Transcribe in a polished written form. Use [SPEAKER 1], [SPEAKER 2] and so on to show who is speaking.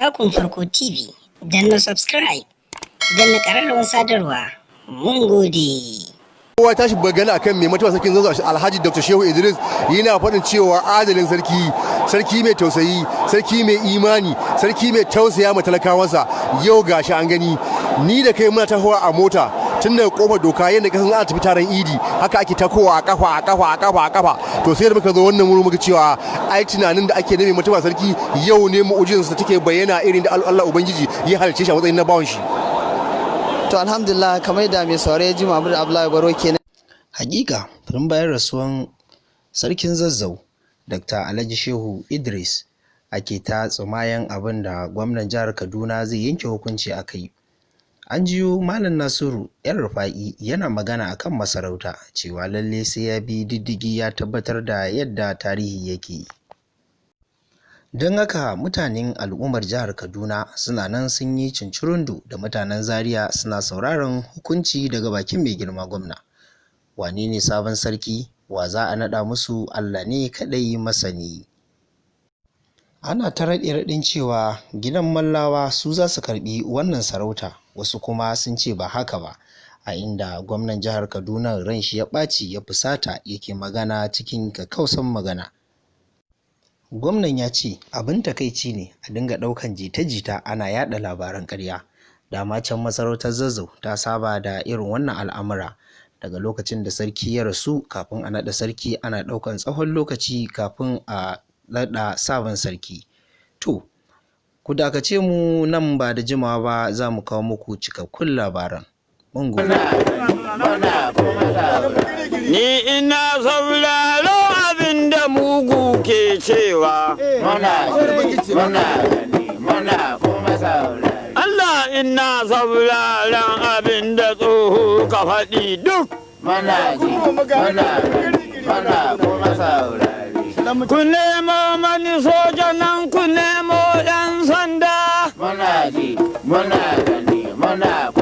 [SPEAKER 1] Takun Farko TV, danna subscribe, danna ƙararrawar sadarwa. Mun gode.
[SPEAKER 2] Kowa tashi bagana akan mai martaba Sarkin Zazzau, Alhaji Dr. Shehu Idris, yana faɗin cewa adalin sarki, sarki mai tausayi, sarki mai imani, sarki mai tausaya ma talakawansa. Yau gashi an gani. Ni da kai muna tahowa a mota tun daga Kofar Doka, yadda kasan ana tafi taron Idi, haka ake takowa a kafa, a kafa, a kafa, a kafa. To, sai da muka zo wannan wuri muka cewa ai tunanin da ake na mai martaba sarki, yau ne mu'ujizarsa take bayyana, irin da Allah Ubangiji ya halicce shi a matsayin na bawan shi.
[SPEAKER 3] To, alhamdulillah, kamar da mai saurare ji, Mahmud Abdullahi Baro kenan.
[SPEAKER 4] Hakika, tun bayan rasuwan Sarkin Zazzau Dr. Alhaji Shehu Idris, ake ta tsumayen abin da gwamnan jihar Kaduna zai yanke hukunci a kai. An jiyo Malam Nasiru Yan Rufa'i yana magana akan masarauta, cewa lalle sai ya bi diddigi ya tabbatar da yadda tarihi yake. Don haka mutanen al'ummar jihar Kaduna suna nan sun yi cincirundu da mutanen Zaria, suna sauraron hukunci daga bakin mai girma gwamna. Wane ne sabon sarki? Wa za a naɗa musu? Allah ne kaɗai masani. Ana ta raɗe-raɗin cewa gidan Mallawa su za su karɓi wannan sarauta, wasu kuma sun ce ba haka ba, a inda gwamnan jihar Kaduna ran shi ya ɓaci, ya fusata, yake magana cikin kakkausan magana. Gwamnan ya ce abin takaici ne a dinga ɗaukan jita-jita ana yaɗa labaran ƙarya. Dama can masarautar Zazzau ta saba da irin wannan al'amura. Daga lokacin da sarki ya rasu, kafin a naɗa sarki ana ɗaukan tsawon lokaci kafin a naɗa sabon sarki. To, ku dakace mu, nan ba da jimawa ba za mu kawo muku cikakkun labaran. Mun gode.
[SPEAKER 5] Ni ina sauraro abin da mugu ke cewa.
[SPEAKER 6] Muna ji, muna gani, muna kuma saurari.
[SPEAKER 5] Allah, ina sauraron abin da tsoho ka faɗi duk.
[SPEAKER 6] Muna ji, muna gani, muna kuma saurari.
[SPEAKER 5] Ku nemo mani soja nan, ku nemo ɗan sanda.
[SPEAKER 6] Muna ji, muna gani, muna